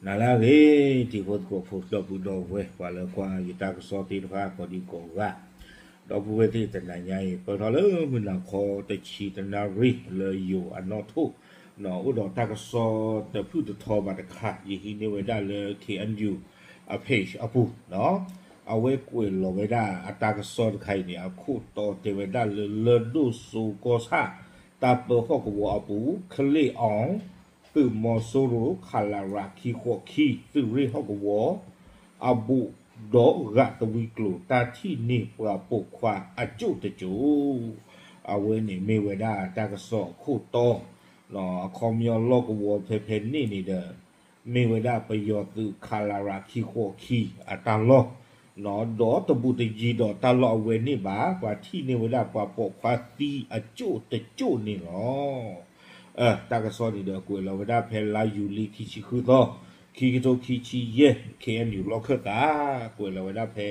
နၤလၢအဂ့ၤ တံၤဖိသကိးဖိ ဒီပုၢ်ဒီဝဲၢ် ပှၤလၢကွၢ်ယတၢ်ကစီၣ်သ့ၣ်တဖၣ် ကိးဒံကိးဂၤ, ဒီပုၢ်ဝဲၢ်သ့ၣ်တနၤညါအံၤ ပၢၢ်ထီၣ်လၢမုၢ်နၤခီ တဆံတနၣ်ရံၣ် လၢယိၤအနီၣ်ထိၣ်, အိၣ်ဒီးတၢ်ကစီၣ်တဖုၣ်တထီဘၣ်တခါ ယဟံးန့ၢ်ဝဲဒၣ်လၢ K N U အ page အပူၤ, အဝဲကွဲးလီၤဝဲဒၣ်အတၢ်ကစီၣ်တခါအံၤန့ၣ် အခိၣ်တီတဲဝဲဒၣ်လၢ လၢၢ်ဒိၣ်စိကီၢ်ဆၣ် တၢ်ပၢဟီၣ်ကဝီၤအပူၤ ခလ့ၣ်အီၣ် သုးမီၤစိရိၤ ခလရ ခံဃိးခံ သုးရ့ၣ်ဟီၣ်ကဝီၤ အဘူးဒီးဂာ်သဝံကျိၤ တၢ်ထံၣ်န့ၢ်ပှၤပိာ်ခွါအစိၣ်တစိၣ်, အဝဲန့ၣ်မ့ၢ်ဝဲဒၣ်တၢ်ကစီၣ်အခိၣ်တီ, အခီပညီလီၢ်ကဝီၤဖဲဖဲန့ၣ်န့ၣ်ဒီး မ့ၢ်ဝဲဒၣ်ပယီၤသုး ခလရ ခံဃိးခံ အတၢ်လီၢ်, ဒီးတဘူးတယံၤဒီးတၢ်လီၢ်အဝဲန့ၣ်ဘၣ် ပှၤထံၣ်န့ၢ်ဝဲဒၣ်ပှၤပိာ်ခွါသံအစိၣ်တစိၣ်န့ၣ်လီၤ. တၢ်ကစီၣ်န့ၣ်ဒီးကွဲးလီၤဝဲဒၣ်ဖဲလါယူၤလံခံဆံဃုသီ, ခံကထိခံဆံယဲၢ် K N U လီၢ်ခၢၣ်သး, ကွဲးလီၤဝဲဒၣ်ဖဲ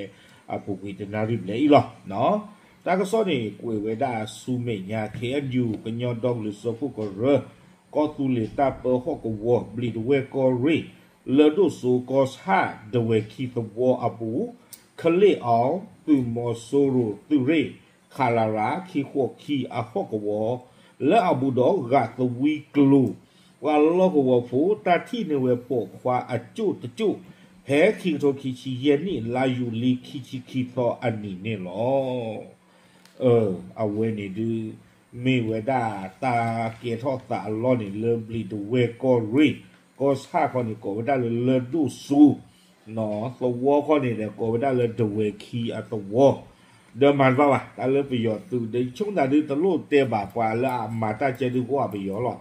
အပူၤကွံာ်တနၣ်ရံၣ်ဘျဲၣ်အံၤလီၤ. တၢ်ကစီၣ်န့ၣ် ကွဲးဝဲဒၣ်ဆူမဲာ်ညါ K N U ကညီဒီကလုာ်စၢဖှိၣ်ကရၢ ကီၢ်သူလ့ၤတၢ်ပၢဟီၣ်ကဝီၤ ဘျံးတဝဲၢ်ကီၢ်ရ့ၣ် လၢၢ်ဒိၣ်စိကီၢ်ဆၣ် ဒဝဲၢ်ခံသဝီအပူၤ, ခလ့ၣ်အီၣ် သုးမီၤစိရိၤသုးရ့ၣ် ခလရ ခံဃိးခံ အဟီၣ်ကဝီၤ လၢအဘူးဒီးဂာ်သဝံကျိၤ ပှၤလီၢ်ကဝီၤဖိ တၢ်ထံၣ်န့ၢ်ဝဲပိာ်ခွါအစိၣ်တစိၣ် ဖဲခံကထိခံဆံယဲၢ်နံၣ် လါယူၤလံခံဆံခံသီအနံၤန့ၣ်လီၤ. အဝဲန့ၣ်ဒုး မ့ၢ်ဝဲဒၣ်တၢ်ကဲထီၣ်သးအလီၢ်န့ၣ် လၢဘျံးတဝဲၢ်ကီၢ်ရ့ၣ်, ကီၢ်ဆၣ်ခီန့ၣ် ကိးဝဲဒၣ်လၢလၢၢ်ဒိၣ်စိ, သဝီခီန့ၣ်ဒီး ကိးဝဲဒၣ်လၢဒဝဲၢ်ခံအသဝီ, ဒီးမၤတဘၣ်ဘၣ် တၢ်လၢပယီၤသုး ဒီးဆိကမိၣ်သးဒုးတလိၣ်တဲဘၣ် ပှၤလၢအမၤတၢ်ကဲဒုးကီၢ်ပယီၤလီၤ.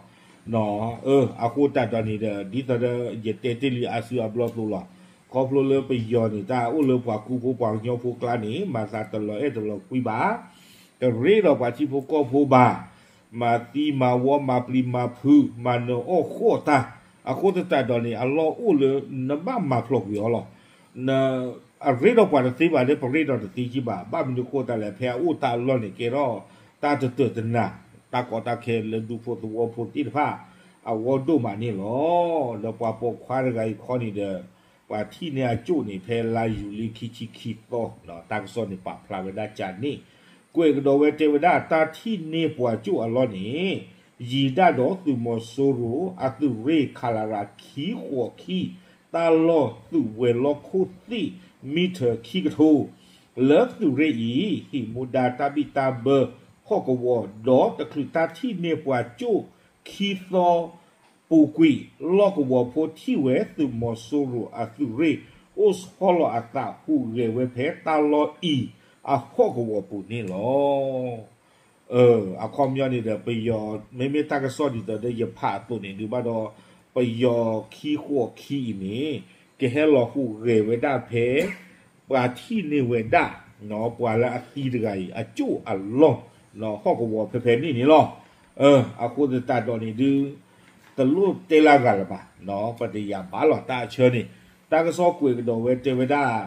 အဃိသတးဒီးန့ၣ်ဒီး ဒ်သိးဒီး ယတဲတ့ၢ်လံအစုအဘျီၣ်သိးလီၤ. ခီဖျိလၢပယီၤန့ၣ် တၢ်အိၣ်လၢပှၤကူဖိပှၤကညီဖိကျါန့ၣ် မၤသးတလီၤအဲၣ်တလီၤကွံဘၣ်, တရ့ဒီးပှၤထံဖိကီၢ်ဖိဘၣ်, မၤသံမၤဝီ မၤပျံၤမၤဖုး မၤနၢၤအီၣ်ဃီၣ်တၢ်, အဃိသတးဒီးန့ၣ် အလီၢ်အိၣ်လၢနဘၣ်မၤဖျိးကွံာ်အီၤလီၤ. အရ့ဒီးပှၤတသ့ဘၣ် လၢပရ့ဒီးတသ့ကံဘၣ်, ဘၣ်မနုၤဃိသတးလဲၣ် ဖဲအအိၣ်တၢ်အလီၢ်န့ၣ် ကဲထီၣ်တၢ်တတၢာ်တနၤ, တၢ်ကီတၢ်ခဲလၢဒူဖိသဝီဖိသ့ၣ်တဖၣ် အဂီၢ်ဒိၣ်မးန့ၣ်လီၤ. ဒီးပှၤပိာ်ခွါတဂၤအံၤခီန့ၣ်ဒီး ပှၤထံၣ်န့ၢ်အစိၣ်န့ၣ် ဖဲလါယူၤလံခံဆံခံသီ, တၢ်ကစီၣ်န့ၣ်ပာ်ဖျါဝဲဒၣ်ကန့ၣ်, ကွဲးကဒီးဝဲတဲဝဲဒၣ် တၢ်ထံၣ်န့ၢ်ပှၤစိၣ်အလီၢ်န့ၣ် ယံၤဒၣ်ဒီးသုးမီၤစိရိၤ အသုးရ့ၣ် ခလရ ခံဃိးခံ တၢ်လီၢ်သုးဝဲၤလီၢ်ခိၣ်သ့ၣ် မံထၢၣ်ခံကထိ လၢသုးရ့ၣ်အံၤ ဟံးမူဒါတၢ်ဘံၣ်တၢ်ဘၢဟီၣ်ကဝီၤ ဒီးတချုးတၢ်ထံၣ်န့ၢ်ပှၤစိၣ်ခံသီ ပူၤကွံာ် လီၢ်ကဝီၤဖိထံၣ်ဝဲသုးမီၤစိရိၤအသုးရ့ၣ် အိၣ်ဆီလီၤအသးဟူးဂဲၤဝဲဖဲတၢ်လီၢ်အံၤအဟီၣ်ကဝီၤပူၤန့ၣ်လီၤ. အခီပညီန့ၣ်ဒီး ပယီၤ မ့မ့ၢ်တၢ်ကစီၣ်ဒ်သိးဒီးယဖးအသိးန့ၣ်ဒုးဘၣ်ဒီး ပယီၤခံဃိးခံအံၤန့ၣ် ကဟဲလီၤဟူးဂဲၤဝဲဒၣ်ဖဲ ပှၤထံၣ်န့ၢ်ဝဲဒၣ် ပှၤလၢအသံတဂၤအံၤ အစိၣ်အလီၢ် ဟီၣ်ကဝီၤဖဲဖဲန့ၣ်န့ၣ်လီၤ. အဃိသတးဒီးန့ၣ်ဒုး တလိၣ်တဲလၢဂၤလၢၤဘၣ်, ပတယာ်ဘၣ်လီၤတၢ်အဆၢန့ၣ်, တၢ်ကစီၣ်ကွဲးကဒီးဝဲတဲဝဲဒၣ်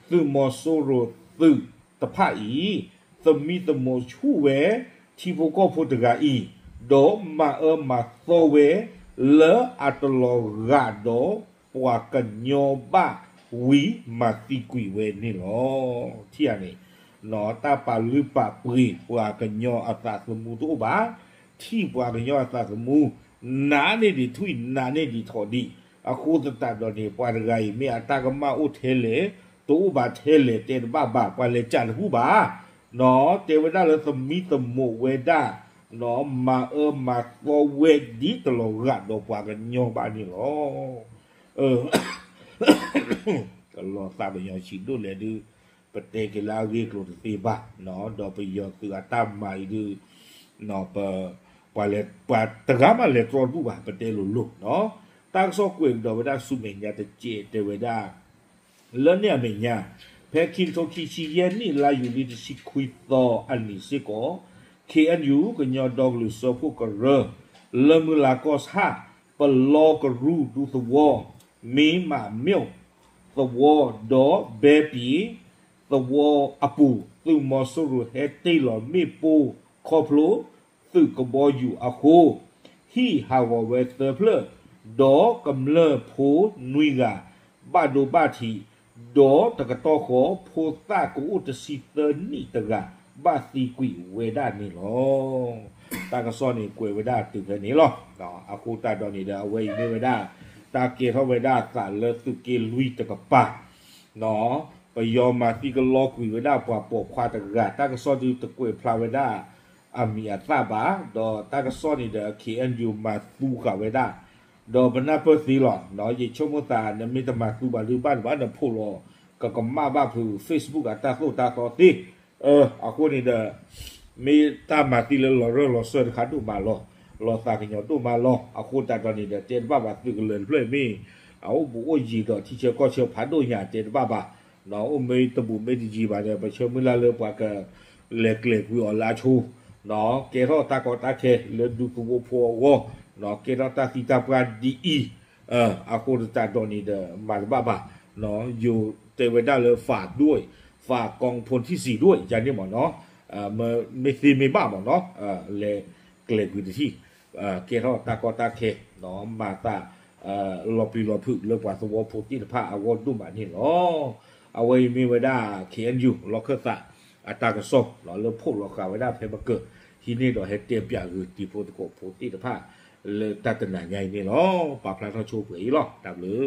သုးမီၤစိရိၤသုးတဖၣ်အံၤ သမံသမိးဆူၣ်ဝဲ ထံဖိကီၢ်ဖိတဂၤအံၤ, ဒီးမၤအၢမၤသီဝဲ လၢအတလီၤဂာ်ဒီးပှၤကညီဘၣ်ဝံၤ မၤသံကွံာ်ဝဲန့ၣ်လီၤ. ထံၣ်ဧါန့ၣ်, တၢ်ပာ်လုၢ်ပာ်ပှ့ၤပှၤကညီအသးသမူတအိၣ်ဘၣ်, ထံၣ်ပှၤကညီအသးသမူ နးန့ၢ်ဒံးထွံၣ် နးန့ၢ်ဒံးထိးဒံး, အဃိသတးဒီးန့ၣ် ပှၤတဂၤအံၤမ့ၢ်အတၢ်ကမၣ်အိၣ်ထဲလဲၣ် တအိၣ်ဘၣ်ထဲလဲၣ် တဲတဘၣ်ဘၣ် ပှၤလဲၤကးတဟူဘၣ် တဲဝဲဒၣ်လၢသမံသမိးဝဲဒၣ်, မၤအၢမၤသီဝဲဒ်တလီၤဂာ်ဒီးပှၤကညီဘၣ်န့ၣ်လီၤ. ကလီၤသးကညီၤဆံးဒိၣ်လဲၣ်ဒုး ပတဲက့ၤလၢအဂ့ၢ်ကျိၤတသ့ဘၣ်, ဒီးပယီၤသုးအတၢ်မၤအံၤဒုး ပှၤလဲၤ ပှၤတဂၤမးလဲၤတြီတဘူၣ်ဘၣ် ပတဲလိၤလိၤ, တၢ်ကစီၣ်ကွဲးကဒီးဝဲဒၣ်ဆူမဲာ်ညါတစဲးတဲဝဲဒၣ် လၢန့ၣ်အမဲာ်ညါ ဖဲခံကထိခံဆံယဲၢ်နံၣ် လါယူၤလံတဆံခွံသီအနံၤစ့ၢ်ကီး K N U ကညီဒီကလုာ်စၢဖှိၣ်ကရၢ လၢမုၢ်လၢ်ကီၢ်ဆၣ် ပလီကရူၢ်ဒူသဝီ မ့ၢ်မးမျိၣ်သဝီ ဒီးဘဲပံၤသဝီအပူၤ သုးမီၤစိရိၤဟဲတ့ၢ်လီၤမ့ၣ်ပိၢ်ခီဖျိ သုးကဘီယူၤအဃိ ဟံၣ်ဟးဂီၤဝဲသၢဖျၢၣ် ဒီးကမျၢၢ်ဖိနွံဂၤ ဘၣ်ဒိဘၣ်ထံး, ဒီးတကတီၢ်ဃီ ဖိသၣ်ကအိၣ်တဆံသၢနံၣ်တဂၤ ဘၣ်သံကွံာ်ဝဲဒၣ်န့ၣ်လီၤ. တၢ်ကစီၣ်န့ၣ်ကွဲးဝဲဒၣ်တုၤဖဲန့ၣ်လီၤ. အဃိသတးဒီးန့ၣ်ဒီး အဝဲအံၤမ့ၢ်ဝဲဒၣ် တၢ်ကဲထီၣ်ဝဲဒၣ်သးလၢသုးက့လွံၢ်တကပၤ ပယီၤမၤသံကလီကွံာ်ဝဲဒၣ်ပှၤပိာ်ခွါတဂၤ တၢ်ကစီၣ်ဒုးတကွဲးဖျါဝဲဒၣ် အမံၤအသၣ်ဘၣ်, ဒီးတၢ်ကစီၣ်န့ၣ်ဒီး ခ့ၣ်အဲၣ်ယူၣ် မၤသူဃာ်ဝဲဒၣ်, ဒီးပနၢ်ပၢၢ်သ့လီၤ. ယဆိကမိၣ်သး နမ့ၢ်တမၤသူဘၣ်ဒုးဘၣ်န့ၣ်ဘၣ် နဖိးလီၤ ကကမၣ်ဘၣ်ဖုး Facebook အတၢ်သိၣ်တၢ်သီသ့, အဃိန့ၣ်ဒီး မ့ၢ်တၢ်မၤသံလၢလီၤရၢၢ်လီၤစၢၢ်တခါဒိၣ်မးလီၤ, လီၤသးကညီၤဒိၣ်မးလီၤ. အဃိသတးဒီးန့ၣ်ဒီး တဲတဘၣ်ဘၣ် သုးကလၢၤတဖျၢၣ်မ့ၢ် အအိၣ်ဘူးအိၣ်ယံၤဒီးထံဆၢကီၢ်ဆၢဖးဒိၣ်ညါတဲတဘၣ်ဘၣ်, အိၣ်မ့ၢ်တဘူးမ့ၢ်တယံၤဘၣ်ဒီး ပဆၢမုၢ်လၢ်လၢပှၤကလဲၤကျဲၤကွံာ်အီၤလၢအဆိ, ကဲထီၣ်တၢ်ကီတၢ်ခဲလၢဒူသဝီဖိအဂီၢ်, ကဲထီၣ်တၢ်သံတၢ်ပှၢ်ဒ်အံၤ, အဃိသတးဒီးန့ၣ်ဒီး မၤတဘၣ်ဘၣ်, ယိၤတဲဝဲဒၣ်လၢ ฝากด้วย ฝากกองพลที่สี่ด้วย ယၤန့ၣ်မ့ၢ်နီၤ, မ့ၢ်သ့မ့ၢ်ဘၣ်မ့ၢ်နီၤ, လဲၤကျဲၤကွံာ်တထံၣ်, ကဲထီၣ်တၢ်ကီတၢ်ခဲ, မၤသး လီၤပျံၤလီၤဖုးလၢပှၤသဝီဖိသ့ၣ်တဖၣ်အဂီၢ်ဒိၣ်မးန့ၣ်လီၤ. အဝဲအံၤမ့ၢ်ဝဲဒၣ် ခ့ၣ်အဲၣ်ယူၣ် လီၢ်ခၢၣ်သး အတၢ်ကစီၣ်လၢဖီၣ်လီၤဃာ်ဝဲဒၣ်ဖဲမကၢၤ ဟံးန့ၢ်ဒီးဟဲတဲပၠးဂုာ်တံၤဖိသကိးဖိသ့ၣ်တဖၣ် လၢတၢ်တနၤညါအံၤန့ၣ်လီၤ. ပာ်ဖျါထီၣ်ဆိပှဲၤအံၤလီၤ. တၢ်ဘျုး